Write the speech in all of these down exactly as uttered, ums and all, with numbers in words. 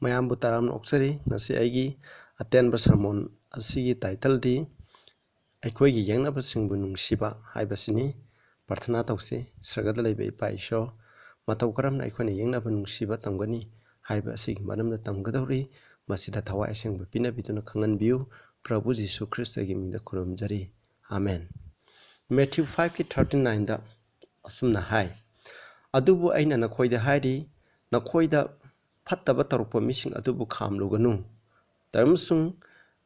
ꯃꯌꯥꯝꯕꯨ ꯇꯔꯥꯝꯅ ꯑꯣꯛꯆꯔꯤ꯫ ꯉꯁꯤ ꯑꯩꯒꯤ ꯑꯇꯦꯟꯕ ꯁꯔꯃꯣꯟ ꯑꯁꯤꯒꯤ ꯇꯥꯏꯇꯜꯗꯤ "ꯑꯩꯈꯣꯏꯒꯤ ꯌꯦꯛꯅꯕꯁꯤꯡꯕꯨ ꯅꯨꯡꯁꯤꯕ" ꯍꯥꯏꯕꯁꯤꯅꯤ꯫ ꯄ꯭ꯔꯥꯔꯊꯅꯥ ꯇꯧꯁꯤ꯫ ꯁꯔꯒꯗ ꯂꯩꯕ ꯏꯄꯥ ꯏꯁꯣꯔ, ꯃꯇꯧ ꯀꯔꯝꯅ ꯑꯩꯈꯣꯏꯅ ꯌꯦꯛꯅꯕ ꯅꯨꯡꯁꯤꯕ ꯇꯝꯒꯅꯤ ꯍꯥꯏꯕ ꯑꯁꯤꯒꯤ ꯃꯔꯝꯗ ꯇꯝꯒꯗꯧꯔꯤ꯫ ꯃꯁꯤꯗ ꯊꯋꯥꯏ ꯑꯁꯦꯡꯕ ꯄꯤꯅꯕꯤꯗꯨꯅ ꯈꯪꯍꯟꯕꯤꯌꯨ꯫ ꯄ꯭ꯔꯚꯨ ꯖꯤꯁꯨ ꯈ꯭ꯔꯤꯁꯇꯒꯤ ꯃꯤꯡꯗ ꯈꯨꯔꯨꯝꯖꯔꯤ꯫ ꯑꯥꯃꯦꯟ꯫ ꯃꯦꯊ꯭ꯌꯨ ꯐꯥꯏꯚꯀꯤ ꯊꯥꯔꯇꯤ ꯅꯥꯏꯟꯗ ꯑꯁꯨꯝꯅ ꯍꯥꯏ, "ꯑꯗꯨꯕꯨ ꯑꯩꯅ ꯅꯈꯣꯏꯗ ꯍꯥꯏꯔꯤ, ꯅꯈꯣꯏꯗ ꯐꯠꯇꯕ ꯇꯧꯔꯛꯄ ꯃꯤꯁꯤꯡ ꯑꯗꯨꯕꯨ ꯈꯥꯝꯂꯨꯒꯅꯨ, ꯑꯃꯁꯨꯡ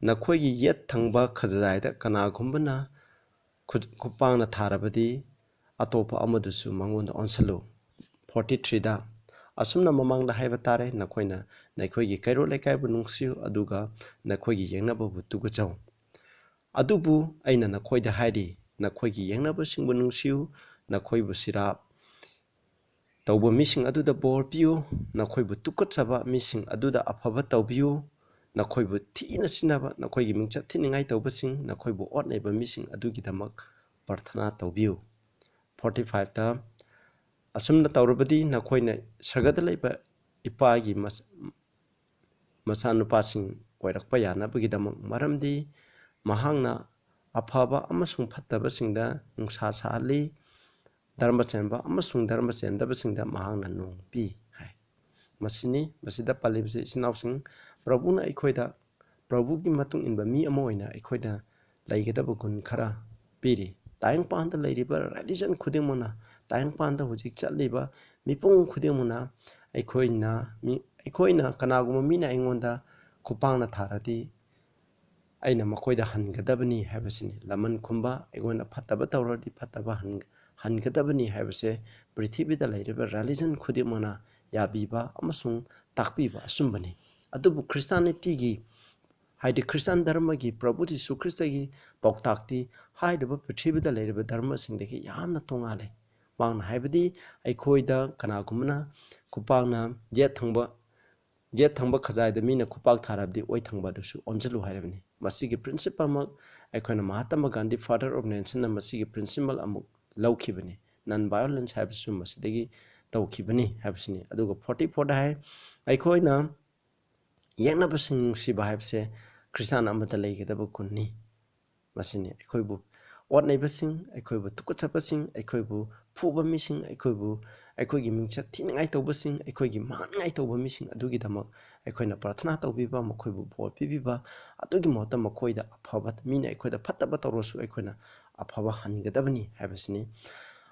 ꯅꯈꯣꯏꯒꯤ ꯌꯦꯠ ꯊꯪꯕ ꯈꯖꯥꯏꯗ ꯀꯅꯥꯒꯨꯝꯕꯅ ꯈꯨ-, ꯈꯨꯄꯥꯛꯅ ꯊꯥꯔꯕꯗꯤ, ꯑꯇꯣꯞꯄ ꯑꯃꯗꯨꯁꯨ ꯃꯉꯣꯟꯗ ꯑꯣꯟꯁꯤꯜꯂꯨ"꯫ ꯐꯣꯔꯇꯤ ꯊ꯭ꯔꯤꯗ ꯑꯁꯨꯝꯅ ꯃꯃꯥꯡꯗ ꯍꯥꯏꯕ ꯇꯥꯔꯦ, "ꯅꯈꯣꯏꯅ ꯅꯈꯣꯏꯒꯤ ꯀꯩꯔꯣꯜ ꯂꯩꯀꯥꯏꯕꯨ ꯅꯨꯡꯁꯤꯌꯨ, ꯑꯗꯨꯒ ꯅꯈꯣꯏꯒꯤ ꯌꯦꯛꯅꯕꯕꯨ ꯇꯨꯀꯠꯆꯧ"꯫ "ꯑꯗꯨꯕꯨ ꯑꯩꯅ ꯅꯈꯣꯏꯗ ꯍꯥꯏꯔꯤ, ꯅꯈꯣꯏꯒꯤ ꯌꯦꯛꯅꯕꯁꯤꯡꯕꯨ ꯅꯨꯡꯁꯤꯌꯨ, ꯅꯈꯣꯏꯕꯨ ꯁꯤꯔꯥꯞ ꯇꯧꯕ ꯃꯤꯁꯤꯡ ꯑꯗꯨꯗ ꯕꯣꯔ ꯄꯤꯌꯨ, ꯅꯈꯣꯏꯕꯨ ꯇꯨꯀꯠꯆꯕ ꯃꯤꯁꯤꯡ ꯑꯗꯨꯗ ꯑꯐꯕ ꯇꯧꯕꯤꯌꯨ, ꯅꯈꯣꯏꯕꯨ ꯊꯤꯅ ꯁꯤꯟꯅꯕ, ꯅꯈꯣꯏꯒꯤ ꯃꯤꯡꯆꯠ ꯊꯤꯅꯤꯡꯉꯥꯏ ꯇꯧꯕꯁꯤꯡ, ꯅꯈꯣꯏꯕꯨ ꯑꯣꯠꯅꯩꯕ ꯃꯤꯁꯤꯡ ꯑꯗꯨꯒꯤꯗꯃꯛ ꯄ꯭ꯔꯥꯔꯊꯅꯥ ꯇꯧꯕꯤꯌꯨ"꯫ ꯐꯣꯔꯇꯤ ꯐꯥꯏꯚꯇ ꯑꯁꯨꯝꯅ ꯇꯧꯔꯕꯗꯤ ꯅꯈꯣꯏꯅ ꯁꯔꯒꯗ ꯂꯩꯕ ꯏꯄꯥꯒꯤ ꯃꯆ-, ꯃꯆꯥꯅꯨꯄꯥꯁꯤꯡ ꯑꯣꯏꯔꯛꯄ ꯌꯥꯅꯕꯒꯤꯗꯃꯛ, ꯃꯔꯝꯗꯤ ꯃꯍꯥꯛꯅ ꯑꯐꯕ ꯑꯃꯁꯨꯡ ꯐꯠꯇꯕꯁꯤꯡꯗ ꯅꯨꯡꯁꯥ ꯁꯥꯍꯜꯂꯤ, ꯙꯔꯃ ꯆꯦꯟꯕ ꯑꯃꯁꯨꯡ ꯙꯔꯃ ꯆꯦꯟꯗꯕꯁꯤꯡꯗ ꯃꯍꯥꯛꯅ ꯅꯣꯡ ꯄꯤ ꯍꯥꯏ꯫ ꯃꯁꯤꯅꯤ, ꯃꯁꯤꯗ ꯄꯜꯂꯤꯕꯁꯤ ꯏꯆꯤꯟ ꯏꯅꯥꯎꯁꯤꯡ, ꯄ꯭ꯔꯚꯨꯅ ꯑꯩꯈꯣꯏꯗ, ꯄ꯭ꯔꯚꯨꯒꯤ ꯃꯇꯨꯡ ꯏꯟꯕ ꯃꯤ ꯑꯃ ꯑꯣꯏꯅ ꯑꯩꯈꯣꯏꯗ ꯂꯩꯒꯗꯕ ꯒꯨꯟ ꯈꯔ ꯄꯤꯔꯤ꯫ ꯇꯥꯏꯕꯪꯄꯥꯟꯗ ꯂꯩꯔꯤꯕ ꯔꯤꯂꯤꯖꯟ ꯈꯨꯗꯤꯡꯃꯛꯅ, ꯇꯥꯏꯕꯪꯄꯥꯟꯗ ꯍꯧꯖꯤꯛ ꯆꯠꯂꯤꯕ ꯃꯤꯄꯨꯝ ꯈꯨꯗꯤꯡꯃꯛꯅ, ꯑꯩꯈꯣꯏꯅ ꯃꯤ, ꯑꯩꯈꯣꯏꯅ ꯀꯅꯥꯒꯨꯝꯕ ꯃꯤꯅ ꯑꯩꯉꯣꯟꯗ ꯈꯨꯄꯥꯛꯅ ꯊꯥꯔꯗꯤ, ꯑꯩꯅ ꯃꯈꯣꯏꯗ ꯍꯟꯒꯗꯕꯅꯤ ꯍꯥꯏꯕꯁꯤꯅꯤ꯫ ꯂꯃꯟ ꯈꯨꯝꯕ, ꯑꯩꯉꯣꯟꯗ ꯐꯠꯇꯕ ꯇꯧꯔꯗꯤ ꯐꯠꯇꯕ ꯍꯟ-, ꯍꯟꯒꯗꯕꯅꯤ ꯍꯥꯏꯕꯁꯦ ꯄ꯭ꯔꯤꯊꯤꯕꯤꯗ ꯂꯩꯔꯤꯕ ꯔꯤꯂꯤꯖꯟ ꯈꯨꯗꯤꯡꯃꯛꯅ ꯌꯥꯕꯤꯕ ꯑꯃꯁꯨꯡ ꯇꯥꯛꯄꯤꯕ ꯑꯆꯨꯝꯕꯅꯤ꯫ ꯑꯗꯨꯕꯨ ꯈ꯭ꯔꯤꯁꯇꯥꯅꯤꯇꯤꯒꯤ, ꯍꯥꯏꯗꯤ ꯈ꯭ꯔꯤꯁꯇꯥꯟ ꯙꯔꯃꯒꯤ, ꯄ꯭ꯔꯚꯨ ꯖꯤꯁꯨ ꯈ꯭ꯔꯤꯁꯇꯒꯤ ꯄꯥꯎꯇꯥꯛꯇꯤ ꯍꯥꯏꯔꯤꯕ ꯄ꯭ꯔꯤꯊꯤꯕꯤꯗ ꯂꯩꯔꯤꯕ ꯙꯔꯃꯁꯤꯡꯗꯒꯤ ꯌꯥꯝꯅ ꯇꯣꯉꯥꯜꯂꯤ꯫ ꯃꯍꯥꯛꯅ ꯍꯥꯏꯕꯗꯤ, ꯑꯩꯈꯣꯏꯗ ꯀꯅꯥꯒꯨꯝꯕꯅ ꯈꯨꯄꯥꯛꯅ ꯌꯦꯠ ꯊꯪꯕ, ꯌꯦꯠ ꯊꯪꯕ ꯈꯖꯥꯏꯗ ꯃꯤꯅ ꯈꯨꯄꯥꯛ ꯊꯥꯔꯕꯗꯤ ꯑꯣꯏ ꯊꯪꯕ ꯑꯗꯨꯁꯨ ꯑꯣꯟꯁꯤꯜꯂꯨ ꯍꯥꯏꯔꯕꯅꯤ꯫ ꯃꯁꯤꯒꯤ ꯄ꯭ꯔꯤꯟꯁꯤꯄꯜꯃꯛ ꯑꯩꯈꯣꯏꯅ ꯃꯍꯥꯇꯃꯥ ꯒꯥꯟꯙꯤ, ꯐꯥꯗꯔ ꯑꯣꯐ ꯅꯦꯁꯟꯅ ꯃꯁꯤꯒꯤ ꯄ꯭ꯔꯤꯟꯁꯤꯄꯜ ꯑꯃꯨꯛ ꯂꯧꯈꯤꯕꯅꯤ꯫ ꯅꯟ ꯚꯥꯏꯑꯣꯂꯦꯟꯁ ꯍꯥꯏꯕꯁꯤꯁꯨ ꯃꯁꯤꯗꯒꯤ ꯇꯧꯈꯤꯕꯅꯤ ꯍꯥꯏꯕꯁꯤꯅꯤ꯫ ꯑꯗꯨꯒ ꯐꯣꯔꯇꯤ ꯐꯣꯔꯗ ꯍꯥꯏ, ꯑꯩꯈꯣꯏꯅ ꯌꯦꯛꯅꯕꯁꯤꯡ ꯅꯨꯡꯁꯤꯕ ꯍꯥꯏꯕꯁꯦ ꯈ꯭ꯔꯤꯁꯇꯥꯟ ꯑꯃꯗ ꯂꯩꯒꯗꯕ ꯒꯨꯟꯅꯤ꯫ ꯃꯁꯤꯅꯤ ꯑꯩꯈꯣꯏꯕꯨ ꯑꯣꯠ ꯅꯩꯕꯁꯤꯡ, ꯑꯩꯈꯣꯏꯕꯨ ꯇꯨꯀꯠꯆꯕꯁꯤꯡ, ꯑꯩꯈꯣꯏꯕꯨ ꯐꯨꯕ ꯃꯤꯁꯤꯡ, ꯑꯩꯈꯣꯏꯕꯨ, ꯑꯩꯈꯣꯏꯒꯤ ꯃꯤꯡꯆꯠ ꯊꯤꯅꯤꯡꯉꯥꯏ ꯇꯧꯕꯁꯤꯡ, ꯑꯩꯈꯣꯏꯒꯤ ꯃꯥꯡꯅꯤꯡꯉꯥꯏ ꯇꯧꯕ ꯃꯤꯁꯤꯡ ꯑꯗꯨꯒꯤꯗꯃꯛ ꯑꯩꯈꯣꯏꯅ ꯄ꯭ꯔꯥꯊꯅꯥ ꯇꯧꯕꯤꯕ, ꯃꯈꯣꯏꯕꯨ ꯕꯣꯔ ꯄꯤꯕꯤꯕ, ꯑꯗꯨꯒꯤ ꯃꯍꯨꯠꯇ ꯃꯈꯣꯏꯗ ꯑꯐꯕ, ꯃꯤꯅ ꯑꯩꯈꯣꯏꯗ ꯐꯠꯇꯕ ꯇꯧꯔꯁꯨ ꯑꯩꯈꯣꯏꯅ ꯑꯐꯕ ꯍꯟꯒꯗꯕꯅꯤ ꯍꯥꯏꯕꯁꯤꯅꯤ꯫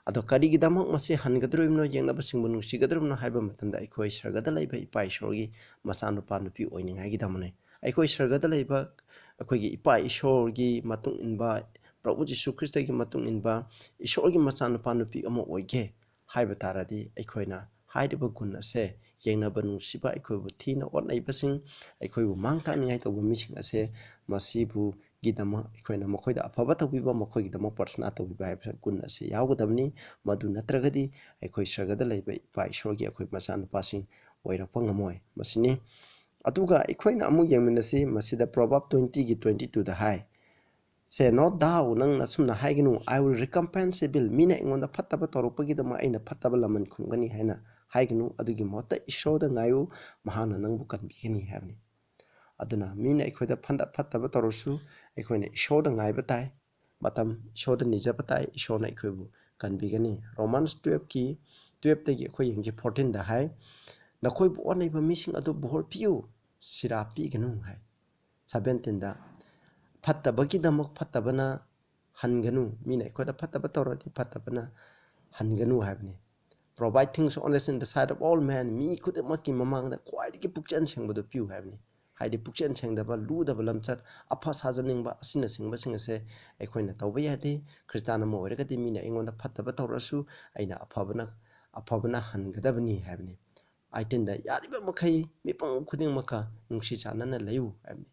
ꯑꯗꯣ ꯀꯔꯤꯒꯤꯗꯃꯛ ꯃꯁꯤ ꯍꯟꯒꯗꯧꯔꯤꯕꯅꯣ, ꯌꯦꯛꯅꯕꯁꯤꯡꯕꯨ ꯅꯨꯡꯁꯤꯒꯗꯧꯔꯤꯕꯅꯣ ꯍꯥꯏꯕ ꯃꯇꯝꯗ, ꯑꯩꯈꯣꯏ ꯁꯔꯒꯗ ꯂꯩꯕ ꯏꯄꯥ ꯏꯁꯣꯔꯒꯤ ꯃꯆꯥꯅꯨꯄꯥ ꯅꯨꯄꯤ ꯑꯣꯏꯅꯤꯡꯉꯥꯏꯒꯤꯗꯃꯛꯅꯤ꯫ ꯑꯩꯈꯣꯏ ꯁꯔꯒꯗ ꯂꯩꯕ ꯑꯩꯈꯣꯏꯒꯤ ꯏꯄꯥ ꯏꯁꯣꯔꯒꯤ ꯃꯇꯨꯡ ꯏꯟꯕ, ꯄ꯭ꯔꯚꯨ ꯖꯤꯁꯨ ꯈ꯭ꯔꯤꯁꯇꯒꯤ ꯃꯇꯨꯡ ꯏꯟꯕ ꯏꯁꯣꯔꯒꯤ ꯃꯆꯥꯅꯨꯄꯥ ꯅꯨꯄꯤ ꯑꯃ ꯑꯣꯏꯒꯦ ꯍꯥꯏꯕ ꯇꯥꯔꯗꯤ, ꯑꯩꯈꯣꯏꯅ ꯍꯥꯏꯔꯤꯕ ꯒꯨꯟ ꯑꯁꯦ, ꯌꯦꯛꯅꯕ ꯅꯨꯡꯁꯤꯕ, ꯑꯩꯈꯣꯏꯕꯨ ꯊꯤꯅ ꯑꯣꯠꯅꯩꯕꯁꯤꯡ, ꯑꯩꯈꯣꯏꯕꯨ ꯃꯥꯡ ꯊꯥꯛꯅꯤꯡꯉꯥꯏ ꯇꯧꯕ ꯃꯤꯁꯤꯡ ꯑꯁꯦ, ꯃꯁꯤꯕꯨꯒꯤꯗꯃꯛ ꯑꯩꯈꯣꯏꯅ ꯃꯈꯣꯏꯗ ꯑꯐꯕ ꯇꯧꯕꯤꯕ, ꯃꯈꯣꯏꯒꯤꯗꯃꯛ ꯄ꯭ꯔꯥꯊꯅꯥ ꯇꯧꯕꯤꯕ ꯍꯥꯏꯕ ꯒꯨꯟ ꯑꯁꯤ ꯌꯥꯎꯒꯗꯕꯅꯤ꯫ ꯃꯗꯨ ꯅꯠꯇ꯭ꯔꯒꯗꯤ ꯑꯩꯈꯣꯏ ꯁꯔꯒꯗ ꯂꯩꯕ ꯏꯄꯥ ꯏꯁꯣꯔꯒꯤ ꯑꯩꯈꯣꯏ ꯃꯆꯥꯅꯨꯄꯥꯁꯤꯡ ꯑꯣꯏꯔꯛꯄ ꯉꯝꯃꯣꯏ꯫ ꯃꯁꯤꯅꯤ꯫ ꯑꯗꯨꯒ ꯑꯩꯈꯣꯏꯅ ꯑꯃꯨꯛ ꯌꯦꯡꯃꯤꯟꯅꯁꯤ, ꯃꯁꯤꯗ Proverb twenty ꯒꯤ twenty two the high, "Say not thou, ꯅꯪꯅ ꯑꯁꯨꯝꯅ ꯍꯥꯏꯒꯅꯨ, 'I will recompense evil, ꯃꯤꯅ ꯑꯩꯉꯣꯟꯗ ꯐꯠꯇꯕ ꯇꯧꯔꯛꯄꯒꯤꯗꯃꯛ ꯑꯩꯅ ꯐꯠꯇꯕ ꯂꯃꯟ ꯈꯨꯝꯒꯅꯤ' ꯍꯥꯏꯅ ꯍꯥꯏꯒꯅꯨ꯫ ꯑꯗꯨꯒꯤ ꯃꯍꯨꯠꯇ ꯏꯁꯣꯔꯗ ꯉꯥꯏꯌꯨ, ꯃꯍꯥꯛꯅ ꯅꯪꯕꯨ ꯀꯟꯕꯤꯒꯅꯤ" ꯍꯥꯏꯕꯅꯤ꯫ ꯑꯗꯨꯅ ꯃꯤꯅ ꯑꯩꯈꯣꯏꯗ ꯐꯠꯇ-, ꯐꯠꯇꯕ ꯇꯧꯔꯁꯨ ꯑꯩꯈꯣꯏꯅ ꯏꯁꯣꯔꯗ ꯉꯥꯏꯕ ꯇꯥꯏ꯫ ꯃꯇꯝ ꯏꯁꯣꯔꯗ ꯅꯤꯖꯕ ꯇꯥꯏ, ꯏꯁꯣꯔꯅ ꯑꯩꯈꯣꯏꯕꯨ ꯀꯟꯕꯤꯒꯅꯤ꯫ Romans twelve ꯀꯤ twelve ꯇꯒꯤ ꯑꯩꯈꯣꯏ ꯌꯦꯡꯁꯤ, fourteen ꯗ ꯍꯥꯏ, "ꯅꯈꯣꯏꯕꯨ ꯑꯣꯠꯅꯩꯕ ꯃꯤꯁꯤꯡ ꯑꯗꯨ ꯕꯣꯔ ꯄꯤꯌꯨ, ꯁꯤꯔꯥ ꯄꯤꯒꯅꯨ" ꯍꯥꯏ꯫ Seventeen ꯗ, "ꯐꯠꯇꯕꯒꯤꯗꯃꯛ ꯐꯠꯇꯕꯅ ꯍꯟꯒꯅꯨ"꯫ ꯃꯤꯅ ꯑꯩꯈꯣꯏꯗ ꯐꯠꯇꯕ ꯇꯧꯔꯗꯤ ꯐꯠꯇꯕꯅ ꯍꯟꯒꯅꯨ ꯍꯥꯏꯕꯅꯤ꯫ "Provide things honest in the sight of all men", ꯃꯤ ꯈꯨꯗꯤꯡꯃꯛꯀꯤ ꯃꯃꯥꯡꯗ ꯈ꯭ꯋꯥꯏꯗꯒꯤ ꯄꯨꯛꯆꯦꯜ ꯁꯦꯡꯕꯗꯨ ꯄꯤꯌꯨ ꯍꯥꯏꯕꯅꯤ꯫ ꯍꯥꯏꯗꯤ ꯄꯨꯛꯆꯦꯜ ꯁꯦꯡꯗꯕ, ꯂꯨꯗꯕ ꯂꯝꯆꯠ, ꯑꯐ ꯁꯥꯖꯅꯤꯡꯕ ꯑꯁꯤꯅꯆꯤꯡꯕꯁꯤꯡ ꯑꯁꯦ ꯑꯩꯈꯣꯏꯅ ꯇꯧꯕ ꯌꯥꯗꯦ꯫ ꯈ꯭ꯔꯤꯁꯇꯥꯟ ꯑꯃ ꯑꯣꯏꯔꯒꯗꯤ ꯃꯤꯅ ꯑꯩꯉꯣꯟꯗ ꯐꯠꯇꯕ ꯇꯧꯔꯁꯨ ꯑꯩꯅ ꯑꯐꯕꯅ, ꯑꯐꯕꯅ ꯍꯟꯒꯗꯕꯅꯤ ꯍꯥꯏꯕꯅꯤ꯫ Eighteen ꯗ, "ꯌꯥꯔꯤꯕ ꯃꯈꯩ ꯃꯤꯄꯨꯝ ꯈꯨꯗꯤꯡꯃꯛꯀ ꯅꯨꯡꯁꯤ ꯆꯥꯟꯅꯅ ꯂꯩꯌꯨ" ꯍꯥꯏꯕꯅꯤ꯫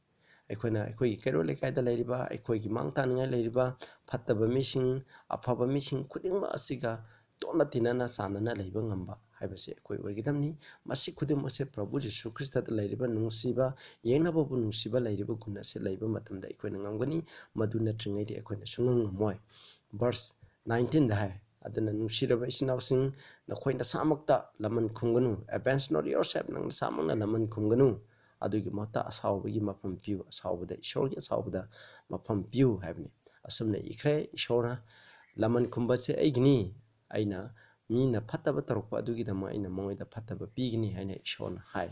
ꯑꯩꯈꯣꯏꯅ ꯑꯩꯈꯣꯏꯒꯤ ꯀꯩꯔꯣꯜ ꯂꯩꯀꯥꯏꯗ ꯂꯩꯔꯤꯕ, ꯑꯩꯈꯣꯏꯒꯤ ꯃꯥꯡ ꯊꯥꯅꯤꯡꯉꯥꯏ ꯂꯩꯔꯤꯕ ꯐꯠꯇꯕ ꯃꯤꯁꯤꯡ, ꯑꯐꯕ ꯃꯤꯁꯤꯡ ꯈꯨꯗꯤꯡꯃꯛ ꯑꯁꯤꯒ ꯇꯣꯠꯅ ꯇꯤꯟꯅꯅ ꯆꯥꯟꯅꯅ ꯂꯩꯕ ꯉꯝꯕ ꯍꯥꯏꯕꯁꯦ ꯑꯩꯈꯣꯏ ꯑꯣꯏꯒꯗꯕꯅꯤ꯫ ꯃꯁꯤ ꯈꯨꯗꯤꯡꯃꯛꯁꯦ ꯄ꯭ꯔꯚꯨ ꯖꯤꯁꯨ ꯈ꯭ꯔꯤꯁꯇꯗ ꯂꯩꯔꯤꯕ ꯅꯨꯡꯁꯤꯕ, ꯌꯦꯛꯅꯕꯕꯨ ꯅꯨꯡꯁꯤꯕ ꯂꯩꯔꯤꯕ ꯒꯨꯟ ꯑꯁꯤ ꯂꯩꯕ ꯃꯇꯝꯗ ꯑꯩꯈꯣꯏꯅ ꯉꯝꯒꯅꯤ꯫ ꯃꯗꯨ ꯅꯠꯇ꯭ꯔꯤꯉꯩꯗꯤ ꯑꯩꯈꯣꯏꯅ ꯁꯨꯡꯉꯝ ꯉꯝꯃꯣꯏ꯫ Verse nineteen ꯗ ꯍꯥꯏ, "ꯑꯗꯨꯅ ꯅꯨꯡꯁꯤꯔꯕ ꯏꯆꯤꯟ ꯏꯅꯥꯎꯁꯤꯡ, ꯅꯈꯣꯏ ꯅꯁꯥꯃꯛꯇ ꯂꯃꯟ ꯈꯨꯝꯒꯅꯨ", avenge not yourself, ꯅꯪ ꯅꯁꯥꯃꯛꯅ ꯂꯃꯟ ꯈꯨꯝꯒꯅꯨ꯫ ꯑꯗꯨꯒꯤ ꯃꯍꯨꯠꯇ ꯑꯁꯥꯎꯕꯒꯤ ꯃꯐꯝ ꯄꯤꯌꯨ, ꯑꯁꯥꯎꯕꯗ, ꯏꯁꯣꯔꯒꯤ ꯑꯁꯥꯎꯕꯗ ꯃꯐꯝ ꯄꯤꯌꯨ ꯍꯥꯏꯕꯅꯤ꯫ ꯑꯁꯨꯝꯅ ꯏꯈ꯭ꯔꯦ, ꯏꯁꯣꯔꯅ ꯂꯃꯟ ꯈꯨꯝꯕꯁꯦ ꯑꯩꯒꯤꯅꯤ, ꯑꯩꯅ ꯃꯤꯅ ꯐꯠꯇꯕ ꯇꯧꯔꯛꯄ ꯑꯗꯨꯒꯤꯗꯃꯛ ꯑꯩꯅ ꯃꯉꯣꯟꯗ ꯐꯠꯇꯕ ꯄꯤꯒꯅꯤ ꯍꯥꯏꯅ ꯏꯁꯣꯔꯅ ꯍꯥꯏ꯫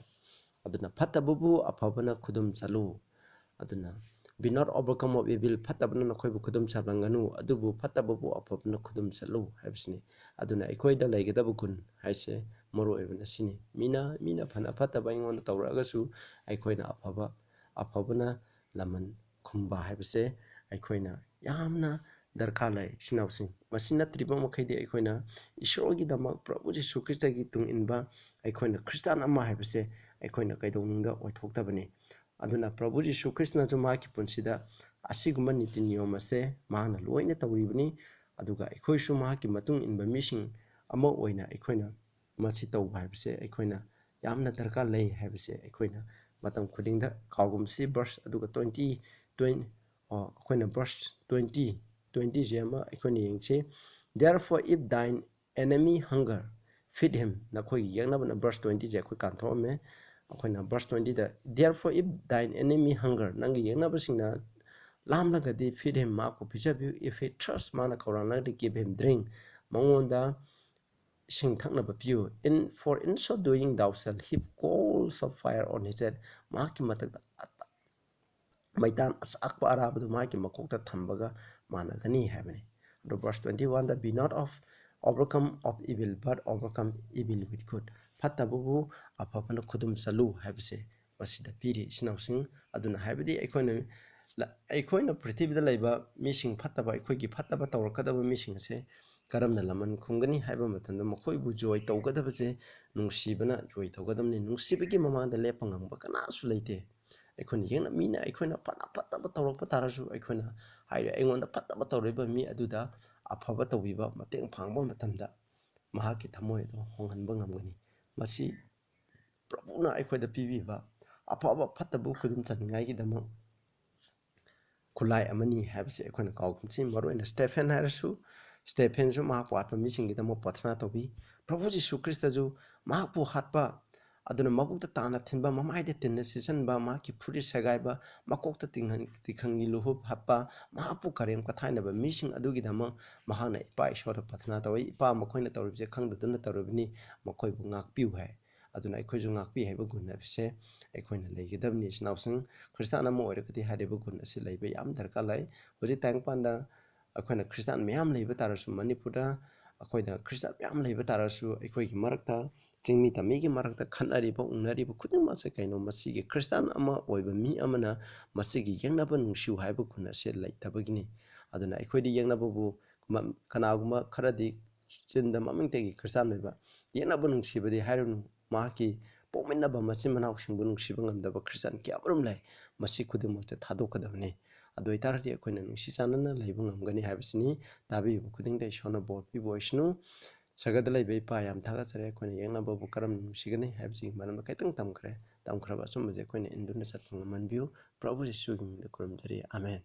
ꯑꯗꯨꯅ ꯐꯠꯇꯕꯕꯨ ꯑꯐꯕꯅ ꯈꯨꯗꯨꯝ ꯆꯠꯂꯨ꯫ ꯑꯗꯨꯅ "Be not overcome of evil", ꯐꯠꯇꯕꯅ ꯅꯈꯣꯏꯕꯨ ꯈꯨꯗꯨꯝ ꯆꯥꯕꯂꯝꯒꯅꯨ, ꯑꯗꯨꯕꯨ ꯐꯠꯇꯕꯕꯨ ꯑꯐꯕꯅ ꯈꯨꯗꯨꯝ ꯆꯠꯂꯨ ꯍꯥꯏꯕꯁꯤꯅꯤ꯫ ꯑꯗꯨꯅ ꯑꯩꯈꯣꯏꯗ ꯂꯩꯒꯗꯕ ꯒꯨꯟ ꯍꯥꯏꯁꯦ ꯃꯔꯨ ꯑꯣꯏꯕꯅ ꯁꯤꯅꯤ꯫ ꯃꯤꯅ, ꯃꯤꯅ ꯐꯅ ꯐꯠꯇꯕ ꯑꯩꯉꯣꯟꯗ ꯇꯧꯔꯛꯑꯒꯁꯨ ꯑꯩꯈꯣꯏꯅ ꯑꯐꯕ, ꯑꯐꯕꯅ ꯂꯃꯟ ꯈꯨꯝꯕ ꯍꯥꯏꯕꯁꯦ ꯑꯩꯈꯣꯏꯅ ꯌꯥꯝꯅ ꯗꯔꯀꯥꯔ ꯂꯩ, ꯏꯆꯤꯟ ꯏꯅꯥꯎꯁꯤꯡ꯫ ꯃꯁꯤ ꯅꯠꯇ꯭ꯔꯤꯕ ꯃꯈꯩꯗꯤ ꯑꯩꯈꯣꯏꯅ ꯏꯁꯣꯔꯒꯤꯗꯃꯛ, ꯄ꯭ꯔꯚꯨ ꯖꯤꯁꯨ ꯈ꯭ꯔꯤꯁꯇꯒꯤ ꯇꯨꯡ ꯏꯟꯕ ꯑꯩꯈꯣꯏꯅ ꯈ꯭ꯔꯤꯁꯇꯥꯟ ꯑꯃ ꯍꯥꯏꯕꯁꯦ ꯑꯩꯈꯣꯏꯅ ꯀꯩꯗꯧꯅꯨꯡꯗ ꯑꯣꯏꯊꯣꯛꯇꯕꯅꯤ꯫ ꯑꯗꯨꯅ ꯄ꯭ꯔꯚꯨ ꯖꯤꯁꯨ ꯈ꯭ꯔꯤꯁꯇꯅꯁꯨ ꯃꯍꯥꯛꯀꯤ ꯄꯨꯟꯁꯤꯗ ꯑꯁꯤꯒꯨꯝꯕ ꯅꯤꯇꯤ ꯅꯤꯌꯣꯝ ꯑꯁꯦ ꯃꯍꯥꯛꯅ ꯂꯣꯏꯅ ꯇꯧꯔꯤꯕꯅꯤ꯫ ꯑꯗꯨꯒ ꯑꯩꯈꯣꯏꯁꯨ ꯃꯍꯥꯛꯀꯤ ꯃꯇꯨꯡ ꯏꯟꯕ ꯃꯤꯁꯤꯡ ꯑꯃ ꯑꯣꯏꯅ ꯑꯩꯈꯣꯏꯅ ꯃꯁꯤ ꯇꯧꯕ ꯍꯥꯏꯕꯁꯦ ꯑꯩꯈꯣꯏꯅ ꯌꯥꯝꯅ ꯗꯔꯀꯥꯔ ꯂꯩ ꯍꯥꯏꯕꯁꯦ ꯑꯩꯈꯣꯏꯅ ꯃꯇꯝ ꯈꯨꯗꯤꯡꯗ ꯀꯥꯎꯒꯨꯝꯁꯤ꯫ ꯚꯔꯁ ꯑꯗꯨꯒ ꯇ꯭ꯋꯦꯟꯇꯤ, ꯇ꯭ꯋꯦꯟ-, ꯑꯣ, ꯑꯩꯈꯣꯏꯅ ꯚꯔꯁ ꯇ꯭ꯋꯦꯟꯇꯤ, ꯇ꯭ꯋꯦꯟꯇꯤꯁꯦ ꯑꯃ ꯑꯩꯈꯣꯏꯅ ꯌꯦꯡꯁꯤ꯫ "Therefore, if thine enemy hunger, feed him", ꯅꯈꯣꯏꯒꯤ ꯌꯦꯛꯅꯕꯅ, ꯚꯔꯁ ꯇ꯭ꯋꯦꯟꯇꯤꯁꯦ ꯑꯩꯈꯣꯏ ꯀꯥꯟꯊꯣꯛꯑꯝꯃꯦ꯫ ꯑꯩꯈꯣꯏꯅ ꯚꯔꯁ ꯇ꯭ꯋꯦꯟꯇꯤꯗ, "Therefore, if thine enemy hunger", ꯅꯪꯒꯤ ꯌꯦꯛꯅꯕꯁꯤꯡꯅ ꯂꯥꯝꯂꯒꯗꯤ, "feed him", ꯃꯍꯥꯛꯄꯨ ꯄꯤꯖꯕꯤꯌꯨ꯫ "If he thirst", ꯃꯥꯅ ꯈꯧꯔꯥꯡꯂꯒꯗꯤ, "give him drink", ꯃꯉꯣꯟꯗ ꯏꯁꯤꯡ ꯊꯛꯅꯕ ꯄꯤꯌꯨ꯫ "In, for in so doing thou shalt heap coals of fire on his head", ꯃꯍꯥꯛꯀꯤ ꯃꯊꯛꯇ ꯑ-, ꯃꯩꯇꯥꯟ ꯑꯆꯥꯛꯄ ꯑꯔꯥꯕꯗꯨ ꯃꯍꯥꯛꯀꯤ ꯃꯀꯣꯛꯇ ꯊꯝꯕꯒ ꯃꯥꯟꯅꯒꯅꯤ ꯍꯥꯏꯕꯅꯤ꯫ ꯑꯗꯨ ꯚꯔꯁ ꯇ꯭ꯋꯦꯟꯇꯤ ꯋꯥꯟꯗ, "Be not of overcome of evil, but overcome evil with good", ꯐꯠꯇꯕꯕꯨ ꯑꯐꯕꯅ ꯈꯨꯗꯨꯝ ꯆꯠꯂꯨ ꯍꯥꯏꯕꯁꯦ ꯃꯁꯤꯗ ꯄꯤꯔꯤ, ꯏꯆꯤꯟ ꯏꯅꯥꯎꯁꯤꯡ꯫ ꯑꯗꯨꯅ ꯍꯥꯏꯕꯗꯤ ꯑꯩꯈꯣꯏꯅ ꯂ-, ꯑꯩꯈꯣꯏꯅ ꯄ꯭ꯔꯤꯊꯤꯕꯤꯗ ꯂꯩꯕ ꯃꯤꯁꯤꯡ ꯐꯠꯇꯕ, ꯑꯩꯈꯣꯏꯒꯤ ꯐꯠꯇꯕ ꯇꯧꯔꯛꯀꯗꯕ ꯃꯤꯁꯤꯡ ꯑꯁꯦ ꯀꯔꯝꯅ ꯂꯃꯟ ꯈꯨꯝꯒꯅꯤ ꯍꯥꯏꯕ ꯃꯇꯝꯗ, ꯃꯈꯣꯏꯕꯨ ꯖꯣꯏ ꯇꯧꯒꯗꯕꯁꯦ ꯅꯨꯡꯁꯤꯕꯅ ꯖꯣꯏ ꯇꯧꯒꯗꯕꯅꯤ꯫ ꯅꯨꯡꯁꯤꯕꯒꯤ ꯃꯃꯥꯡꯗ ꯂꯦꯞꯄ ꯉꯝꯕ ꯀꯅꯥꯁꯨ ꯂꯩꯇꯦ꯫ ꯑꯩꯈꯣꯏꯅ ꯌꯦꯡꯅ-, ꯃꯤꯅ ꯑꯩꯈꯣꯏꯅ ꯐꯅ ꯐꯠꯇꯕ ꯇꯧꯔꯛꯄ ꯇꯥꯔꯁꯨ, ꯑꯩꯈꯣꯏꯅ ꯍꯥꯏꯔꯦ, ꯑꯩꯉꯣꯟꯗ ꯐꯠꯇꯕ ꯇꯧꯔꯛꯏꯕ ꯃꯤ ꯑꯗꯨꯗ ꯑꯐꯕ ꯇꯧꯕꯤꯕ, ꯃꯇꯦꯡ ꯄꯥꯡꯕ ꯃꯇꯝꯗ ꯃꯍꯥꯛꯀꯤ ꯊꯃꯣꯏ ꯑꯗꯨ ꯍꯣꯡꯍꯟꯕ ꯉꯝꯒꯅꯤ꯫ ꯃꯁꯤ ꯄ꯭ꯔꯚꯨꯅ ꯑꯩꯈꯣꯏꯗ ꯄꯤꯕꯤꯕ ꯑꯐꯕ ꯐꯠꯇꯕ ꯈꯨꯗꯨꯝ ꯆꯟꯅꯤꯡꯉꯥꯏꯒꯤꯗꯃꯛ ꯈꯨꯠꯂꯥꯏ ꯑꯃꯅꯤ ꯍꯥꯏꯕꯁꯤ ꯑꯩꯈꯣꯏꯅ ꯀꯥꯎꯒꯨꯝꯁꯤ꯫ ꯃꯔꯨꯑꯣꯏꯅ ꯁ꯭ꯇꯦꯐꯦꯟ ꯍꯥꯏꯔꯁꯨ, ꯁ꯭ꯇꯦꯐꯦꯟꯁꯨ ꯃꯍꯥꯛꯄꯨ ꯍꯥꯠꯄ ꯃꯤꯁꯤꯡꯒꯤꯗꯃꯛ ꯄ꯭ꯔꯊꯅꯥ ꯇꯧꯕꯤ꯫ ꯄ꯭ꯔꯚꯨ ꯖꯤꯁꯨ ꯈ꯭ꯔꯤꯁꯇꯁꯨ ꯃꯍꯥꯛꯄꯨ ꯍꯥꯠꯄ ꯑꯗꯨꯅ ꯃꯕꯨꯛꯇ ꯇꯥꯅ ꯊꯤꯟꯕ, ꯃꯃꯥꯏꯗ ꯇꯤꯟꯅ ꯁꯤꯠꯆꯟꯕ, ꯃꯍꯥꯛꯀꯤ ꯐꯨꯔꯤꯠ ꯁꯦꯒꯥꯏꯕ, ꯃꯀꯣꯛꯇ ꯇꯤꯡꯍꯟ-, ꯇꯤꯡꯈꯪꯒꯤ ꯂꯨꯍꯨꯞ ꯍꯥꯞꯄ, ꯃꯍꯥꯛꯄꯨ ꯀꯔꯦꯝ ꯀꯊꯥꯏꯅꯕ ꯃꯤꯁꯤꯡ ꯑꯗꯨꯒꯤꯗꯃꯛ ꯃꯍꯥꯛꯅ ꯏꯄꯥ ꯏꯁꯣꯔꯗ ꯄ꯭ꯔꯊꯅꯥ ꯇꯧꯏ, "ꯏꯄꯥ, ꯃꯈꯣꯏꯅ ꯇꯧꯔꯤꯕꯁꯦ ꯈꯪꯗꯗꯨꯅ ꯇꯧꯔꯤꯕꯅꯤ, ꯃꯈꯣꯏꯕꯨ ꯉꯥꯛꯄꯤꯌꯨ" ꯍꯥꯏ꯫ ꯑꯗꯨꯅ ꯑꯩꯈꯣꯏꯁꯨ ꯉꯥꯛꯄꯤ ꯍꯥꯏꯕ ꯒꯨꯟ ꯍꯥꯏꯕꯁꯦ ꯑꯩꯈꯣꯏꯅ ꯂꯩꯒꯗꯕꯅꯤ꯫ ꯏꯆꯤꯟ ꯏꯅꯥꯎꯁꯤꯡ, ꯈ꯭ꯔꯤꯁꯇꯥꯟ ꯑꯃ ꯑꯣꯏꯔꯒꯗꯤ ꯍꯥꯏꯔꯤꯕ ꯒꯨꯟ ꯑꯁꯤ ꯂꯩꯕ ꯌꯥꯝ ꯗꯔꯀꯥꯔ ꯂꯩ꯫ ꯍꯧꯖꯤꯛ ꯇꯥꯏꯕꯪꯄꯥꯟꯗ ꯑꯩꯈꯣꯏꯅ ꯈ꯭ꯔꯤꯁꯇꯥꯟ ꯃꯌꯥꯝ ꯂꯩꯕ ꯇꯥꯔꯁꯨ, ꯃꯅꯤꯄꯨꯔꯗ ꯑꯩꯈꯣꯏꯗ ꯈ꯭ꯔꯤꯁꯇꯥꯟ ꯃꯌꯥꯝ ꯂꯩꯕ ꯇꯥꯔꯁꯨ, ꯑꯩꯈꯣꯏꯒꯤ ꯃꯔꯛꯇ, ꯆꯤꯡꯃꯤ ꯇꯝꯃꯤꯒꯤ ꯃꯔꯛꯇ ꯈꯠꯅꯔꯤꯕ, ꯎꯅꯔꯤꯕ ꯈꯨꯗꯤꯡꯃꯛꯁꯦ ꯀꯩꯅꯣ? ꯃꯁꯤꯒꯤ ꯈ꯭ꯔꯤꯁꯇꯥꯟ ꯑꯃ ꯑꯣꯏꯕ ꯃꯤ ꯑꯃꯅ ꯃꯁꯤꯒꯤ ꯌꯦꯛꯅꯕ ꯅꯨꯡꯁꯤꯌꯨ ꯍꯥꯏꯕ ꯒꯨꯟ ꯑꯁꯦ ꯂꯩꯇꯕꯒꯤꯅꯤ꯫ ꯑꯗꯨꯅ ꯑꯩꯈꯣꯏꯗꯤ ꯌꯦꯛꯅꯕꯕꯨ ꯃ-, ꯀꯅꯥꯒꯨꯝꯕ ꯈꯔꯗꯤ ꯆꯤꯟꯗ ꯃꯃꯤꯡꯇꯒꯤ ꯈ꯭ꯔꯤꯁꯇꯥꯟ ꯑꯣꯏꯕ, ꯌꯦꯛꯅꯕ ꯅꯨꯡꯁꯤꯕꯗꯤ ꯍꯥꯏꯔꯨꯅꯨ, ꯃꯍꯥꯛꯀꯤ ꯄꯣꯛꯃꯤꯟꯅꯕ ꯃꯆꯤꯟ ꯃꯅꯥꯎꯁꯤꯡꯕꯨ ꯅꯨꯡꯁꯤꯕ ꯉꯝꯗꯕ ꯈ꯭ꯔꯤꯁꯇꯥꯟ ꯀꯌꯥꯃꯔꯨꯝ ꯂꯩ꯫ ꯃꯁꯤ ꯈꯨꯗꯤꯡꯃꯛꯇ ꯊꯥꯗꯣꯛꯀꯗꯕꯅꯤ꯫ ꯑꯗꯨ ꯑꯣꯏꯇꯥꯔꯗꯤ ꯑꯩꯈꯣꯏꯅ ꯅꯨꯡꯁꯤ ꯆꯥꯟꯅꯅ ꯂꯩꯕ ꯉꯝꯒꯅꯤ ꯍꯥꯏꯕꯁꯤꯅꯤ꯫ ꯇꯥꯕꯤꯔꯤꯕ ꯈꯨꯗꯤꯡꯗ ꯏꯁꯣꯔꯅ ꯕꯣꯔ ꯄꯤꯕ ꯑꯣꯏꯁꯅꯨ꯫ ꯁꯔꯒꯗ ꯂꯩꯕ ꯏꯄꯥ, ꯌꯥꯝ ꯊꯥꯒꯠꯆꯔꯤ꯫ ꯑꯩꯈꯣꯏꯅ ꯌꯦꯛꯅꯕꯕꯨ ꯀꯔꯝꯅ ꯅꯨꯡꯁꯤꯒꯅꯤ ꯍꯥꯏꯕꯁꯤꯒꯤ ꯃꯔꯝꯗ ꯈꯤꯇꯪ ꯇꯝꯈ꯭ꯔꯦ꯫ ꯇꯝꯈ꯭ꯔꯕ ꯑꯆꯨꯝꯕꯁꯦ ꯑꯩꯈꯣꯏꯅ ꯏꯟꯗꯨꯅ ꯆꯠꯄ ꯉꯝꯍꯟꯕꯤꯌꯨ꯫ ꯄ꯭ꯔꯚꯨ ꯌꯤꯁꯨꯒꯤ ꯃꯤꯡꯗ ꯈꯨꯔꯨꯝꯖꯔꯤ꯫ ꯑꯥꯃꯦꯟ꯫